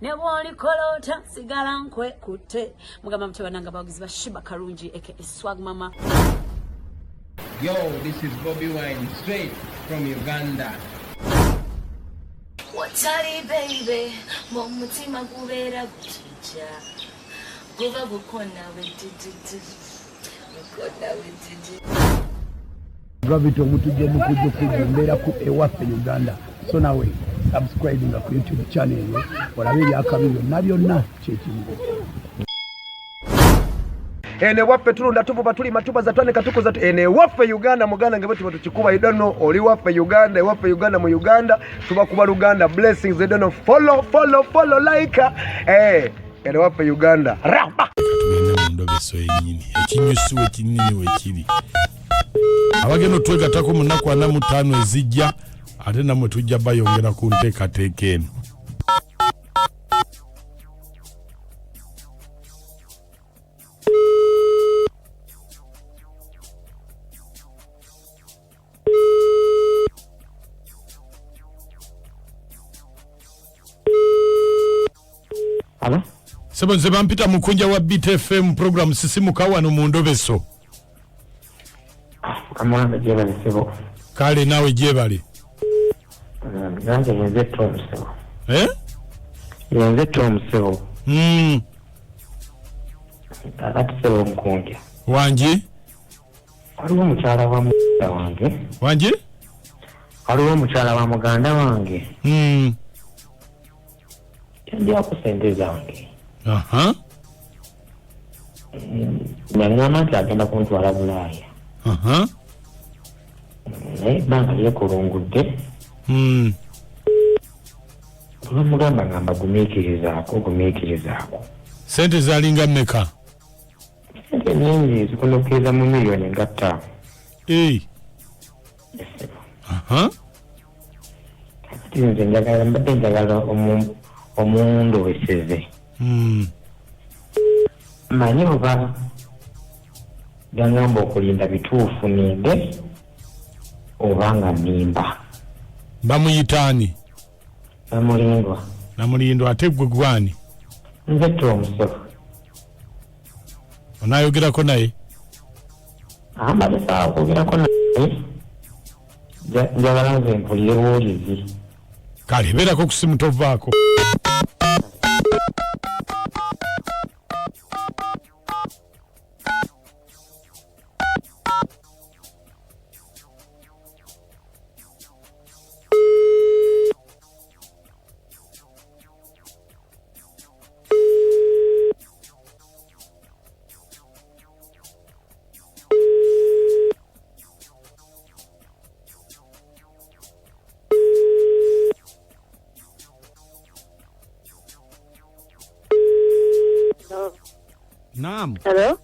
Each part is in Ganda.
Ne bw'olikola otya sigala nkwekutte. Mugamba mutya banange abawagizi ba Shiba Karungi aka Swag Mama. Yo, this is Bobby Wine straight from Uganda. Watali baby, mu mutima gubeera gutujja guba gukona bwe gukona bwe. Gravity Omutujju omukujjukujju mbeera ku ewaffe Uganda, so nawe subscribinga ku YouTube channel eyo olabe ebyakabi byonna byonna kyekimu. Eno ewaffe tulunda, tuvuba, tulima, tubaza, twanika, tukuza. Eno ewaffe Uganda, muganda nge bwe tukikuba. You don't know oli waffe Uganda, ewaffe Uganda, mu Uganda tubakuba Luganda blessings. You don't know, follow, follow, follow, like, eh, eno ewaffe Uganda raba. Tugende mu ndobeso yennyini, ekinyusi wekinnyini wekiri. Abagenda otwegattako mu nnaku 45 ezijja, ate nammwe tujja bayongera ku nteekateeka eno. Alo? Sebo, nze bampita Mukunja wa BTFM, program Sisimuka, wano mu ndobeso. Mukama wange gyebale, ssebo. Kale naawe gyebale. Nange yenze Tom, ssebo. Eh? Yenze Tom, ssebo. Kakati ssebo Mukunja. Wangi. Waliwo omukyala wa muganda wange. Wangi. Waliwo omukyala wa muganda wange. Yandyako sente zange. Yaŋŋamba nti agenda kuntwala Bulaaya. Naye ebbanga lyekulungudde. Olwamugamba ngamba gumiikirizaako, gumiikirizaako. Sente zalinga mmeka? Sente nyingi, zikunukkiriza mu miliyoni nga 5. Hey. Aha. Kati nze njagala, mbadde njagala omundobeseze. Manyi oba gangamba okulinda bituufu ninde oba nga nnimba. Bamuyitaani? Namulindwa. Namulindwa. Ate gwe gwani? Nze Tom, ssebo. Onaayogerako naye? Ambadde saawa kwogerako naye. Njagala nze mpulire buwulizi. Kale beerako ku simu, tovaako. Naamu. Hello?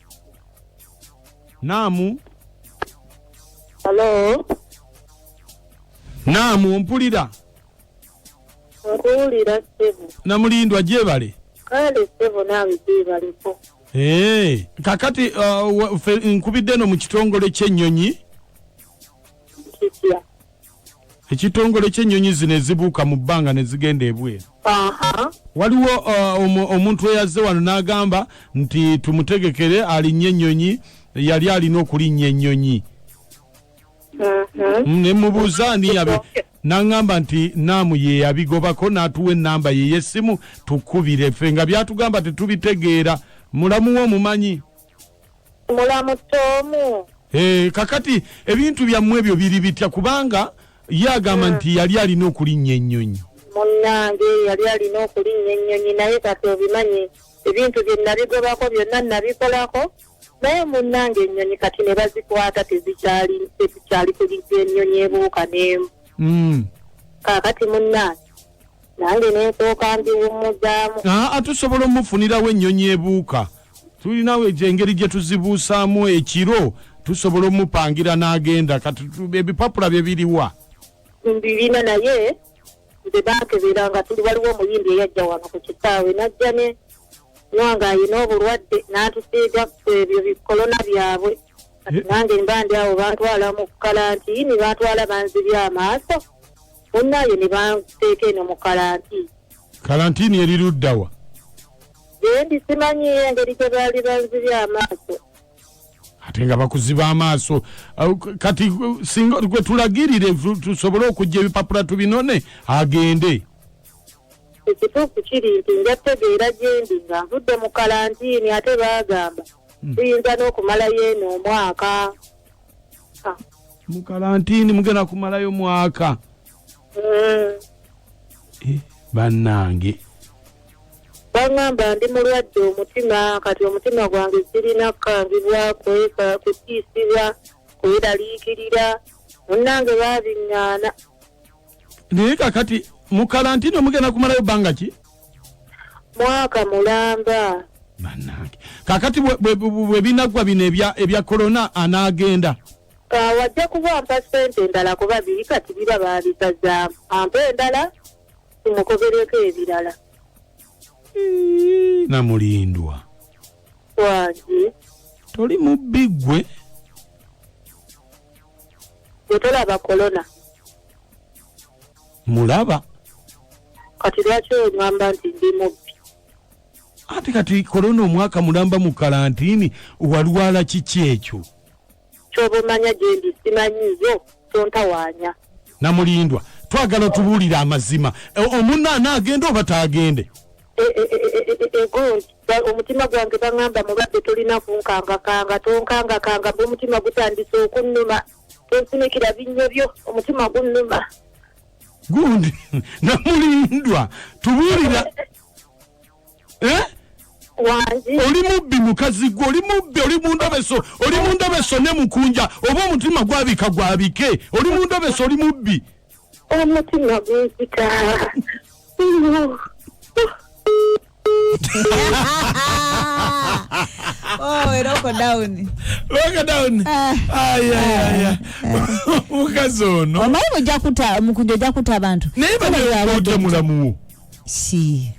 Naamu. Hello? Naamu, mpulira. Nkuwulira, ssebo. Namulindwa, gyebale. Kale ssebo, naawe gyebaleko. Ee, kakati ffe nkubidde eno mu kitongole ky'ennyonyi. Kitya? Ekitongole ky'ennyonyi zino ezibuuka mu bbanga ne zigenda ebweru. Waliwo omuntu eyazze wano n'agamba nti tumutegekere alinnye ennyonyi, yali alina okulinnya ennyonyi. Ne mubuuza ani yabe, n'aŋŋamba nti Naamu ye yabigobako n'atuwa ennamba ye y'essimu tukubire. Ffe nga byatugamba tetubitegeera. Mulamu wo omumanyi? Mulamu Tomu. Eh, kakati ebintu byammwe ebyo biri bitya? Kubanga ye agamba nti yali alina okulinnya ennyonyi. Munnange yali alina okulinnya ennyonyi, naye kati obimanyi ebintu bye nabigobako byonna nabikolako, naye munnange ennyonyi kati ne bazikwata, tezikyali, tezikyali kulinnya ennyonyi ebuuka n'emu. Kaakati munnange nange nensooka mbiwummuzaamu. Aa, tusobola omufunirawo ennyonyi ebuuka. Tulinawo engeri gye tuzibuusaamu ekiro, tusobola omupangira n'agenda. Kati ebipapula bye biriwa? Mbirina, naye nze bankebera nga tuli, waliwo omuyimbi eyajja wano ku kisaawe n'ajja ne nwanga ayina obulwadde n'atusiiga ebyo bikolona byabwe. Kati nange mba ndi awo bantwala mu kalantiini, bantwala banzibye amaaso, munnaaye ne banteeka eno mu kalantiini. Kalantiini eri luddawa? Gyendi simanyiyo engeri gye baali banzibye amaaso. Ate nga bakuziba amaaso. Kati singa gwe tulagirire tusobole okujja ebipapula tubinone agende. Ekituufu kiri nti nja kutegeera gyendi nga nvudde mu kalantiini, ate baagamba tuyinza n'okumalayo eno omwaka. Mu kalantiini mugenda kumalayo mwaka? Bannange. Baŋŋamba ndi mulwadde omutima, kati omutima gwange sirina kukangibwa, kutiisibwa, kweraliikirira, munnange baabiŋŋaana. Naye kakati mu kalantiini omugenda kumalayo bbanga ki? Mwaka mulamba. Bannange, kakati bwe binaggwa bino ebya korona anaagenda? Wajja kuba mpa ssente endala kuba biri kati biba baabisazaamu, ampa endala tumukobereko ebirala. Namulindwa. Wangi. Toli mubbi ggwe? Gwe tolaba korona? Mulaba. Kati lwaki ogamba nti ndi mubbi? Ate kati korona omwaka mulamba mu kalantiini, walwala kiki ekyo? Kyoba omanya gyendi simanyiyo, tontawaanya. Namulindwa, twagala otubuulire amazima. Omunno anaagenda oba taagende? Egundi omutima gwange baŋŋamba mulwadde, tolina kunkangakanga, tonkangakanga, mbu omutima gutandise okunnuma, tonsinikira binnyo byo, omutima gunnuma. Gundi Namulindwa, tubuulira. Wangi. Oli mubbi mukazi gwe, oli mubbi, oli mundobeso, oli mundobeso ne mukunja, oba omutima gwabika gwabike, oli mundobeso, oli mubbi. Omutima gunzita. Oh, eroko down. Rock down. Ay, ay, ay, ay. Mukazi ono. Omanyi mujja kuta mukunja, ojja kuta abantu. Naye bane mulamuwo. Si.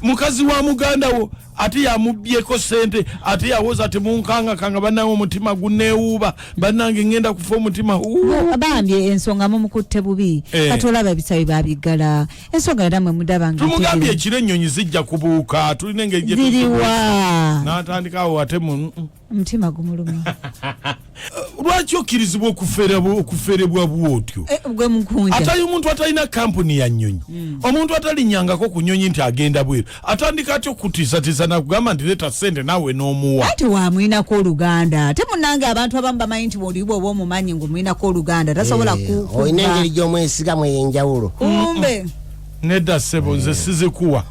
Mukazi wa muganda wo ate yamubyeko sente, ate yawoza ati munkangakanga, bannange omutima guneewuuba, bannange ngenda kufa omutima. Uu. Bambi ensonga mumukutte bubi. Kati olaba ebisabi babiggala, ensonga era mwe mudaba nga Tumugambye ekiro ennyonyi zijja kubuuka, tulina engeri gye Ziriwa? N'atandika awo ate mu Omutima gumuluma. Lwaki okkirizibwa okuferebwa bwotyo? Gwe mukunja. Atali omuntu atalina kampuni ya nnyonyi, omuntu atalinnyangako ku nnyonyi nti agenda bweru, atandika atya okutiisatiisa nakugamba nti leeta ssente naawe n'omuwa? Ati wamwinako oluganda, ate munange abantu abamu bamanyi nti bwoli bwoba omumanyi ngaomwinako oluganda tasobola Olina engeri gy'omwesigamu ey'enjawulo. Kumbe. Nedda ssebo, nze sizikuwa.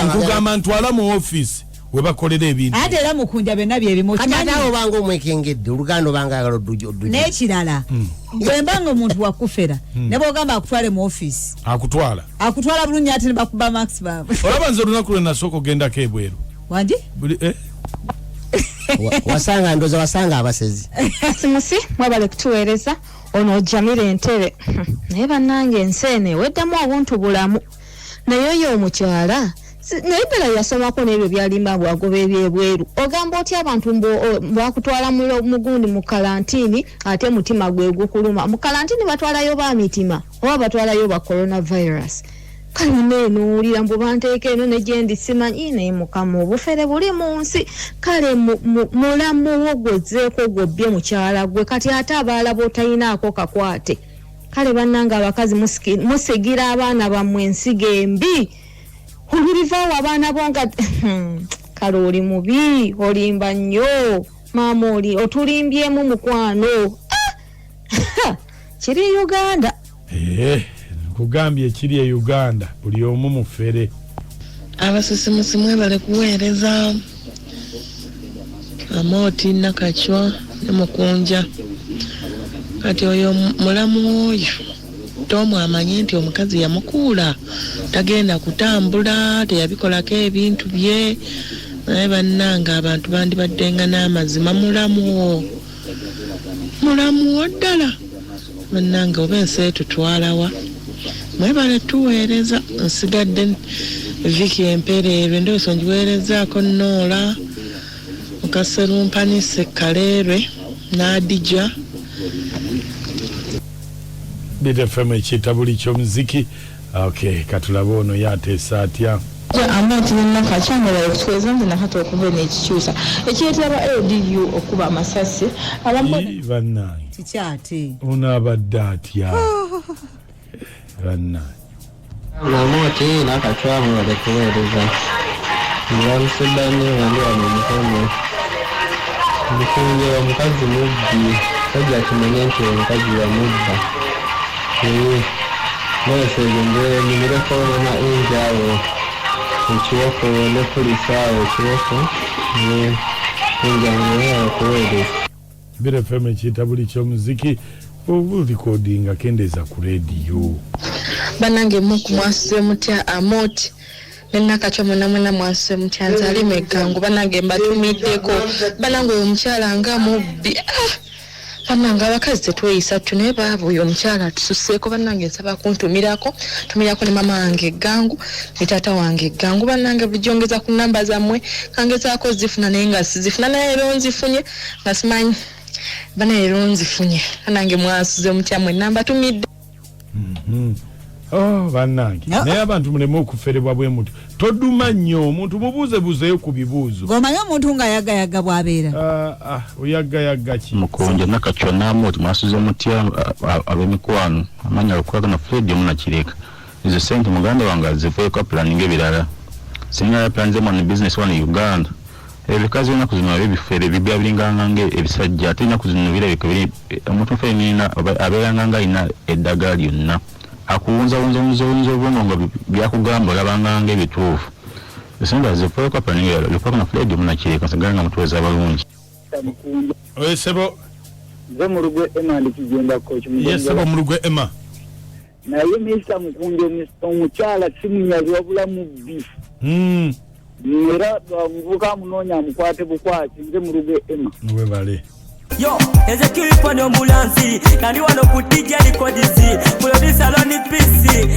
Nkugamba ntwala mu ofiisi we bakolera ebintu. Ate era mukunja byonna byebimu. Kati ate awo obanga omwekengedde oluganda, obanga ayagala odduju. N'ekirala, bwemba nga omuntu wakufera, ne bwogamba akutwale mu ofiisi, Akutwala. Akutwala bulungi, ate ne bakuba max baabwe. Olaba nze olunaku lwe nasooka ogendako ebweru, Wangi. Buli Wasanga, ndoza wasanga abasezi. Simusi mwebale kutuweereza. Ono Jamira Entebe, naye bannange ensi eno eweddamu obuntu bulamu. Naye oyo omukyala naye ddala yasomako n'ebyo byalimba bwagoba ebyebweru. Ogamba otya abantu mbu bakutwala mugundi mu kalantiini, ate mutima gwe gukuluma? Mu kalantiini batwalayo ba mitima oba batwalayo ba coronavirus? Kale neenuulira mbu banteeka eno ne gyendi simanyi. Naye Mukama, obufere buli mu nsi. Kale mulamuwo gwozzeeko gwobbye mukyala gwe, kati ate abalala b'otayinaako kakwate. Kale bannange abakazi, musigira abaana bammwe ensigo embi. Olulivaawo abaana bo nga kale oli mubi, olimba nnyo maama, oli otulimbyemu mukwano. Ah! Kiri Uganda. Nkugambye ekiri e Uganda, buli omu mufere. Abasisimusi mwebale kuweereza. Amooti Nakacwa ne Mukunja, kati oyo mulamu oyo Tomu amanye nti omukazi yamukuula, tagenda kutambula, teyabikolako ebintu bye. Naye bannange abantu bandibaddenga n'amazima. Mulamuwo, mulamuwo ddala bannange, oba ensi etutwalawa? Mwebale tuweereza. Nsigadde Viki Empereerwe, ndowooza ngiweerezaako Noola Mukaserumpanise Kaleerwe. N'adija. Beat FM ekyita buli kyomuziki. Okay, katulabe ono yateesa atya. Amoti ne Nakacwa nga okutuweereza nze nakati okuva eno ekikyusa ekireetera aba LDU okuba amasasi abamu. Ii, bannange. Kiki ate? Ono abadde atya bannange? Namoti Nakacwa mwebale kuweereza. Nbalusudani nga ndi wano Mukono. Mukunja omukazi mubbi, musajja akimanye nti omukazi yamubba. Ee, mwese nyumireko mama Angel awo ekiwoko ne Kulisa awo ekiwoko. Ee, Angel mwebale kuweereza. Beat FM ekiyita buli kyomuziki. Oba recordinga kendeeza ku rediyo. Bannange muku mwasuze mutya Amoti ne Nakacwa mwena mwena mwasuze mutya nze ali meggangu bannange mbatumiddeko bannange oyo omukyala nga mubbi ah! Bannange abakazi tetweyisa tutyo naye baaba oyo omukyala atususeeko bannange nsaba kuntumirako tumirako ne mama wange eggangu ne taata wange eggangu bannange bulijjo ngeza ku namba zammwe kangezaako zifuna naye nga sizifuna naye leero nzifunye nga simanyi bana leero nzifunye bannange mwasuze mutya mwenna mbatumidde. Oh, bannange naye abantu muleme okuferebwa bwe mutyo. Toduma nnyo omuntu mubuuzebuuzeyo ku bibuuzo. Ng'omanyi omuntu ng'ayaggayaga bw'abeera. Ah, ah, oyaggayaga ki? Mukunja Nakacwa n'Amoti mwasuze mutya ab'emikwano amannya Lukwago na Fred omunakireka ezo sente muganda wange aziveeko apulaninga ebirala singa yapulaninze wano bizinesi wano e Uganda ebikazi ennaku zino nabyo bifere bibya biringanga nga ebisajja ate ennaku zino birabika biri omuntu mufere nina abeeranga nga alina eddagala lyonna akuwunzawunzawunzawunza obwongo nga byakugamba olabanga nga ebituufu esente aziveeko apulaninga ebirala Lukwago na Fred omunakireka nsigala nga mutuweza abalungi. Oye sebo. Nze Mulugwe Emma ndi Kijemba coach. Ye sebo Mulugwe Emma. Naye Mr. Mukunja omukyala si munyazi wabula mubbi. Era omuvubuka amunoonya amukwate bukwasi. Nze Mulugwe Emma. Webale. Yo, Ezekiel pano ambulansi nandi wano ku DJ Records producer Loni PC.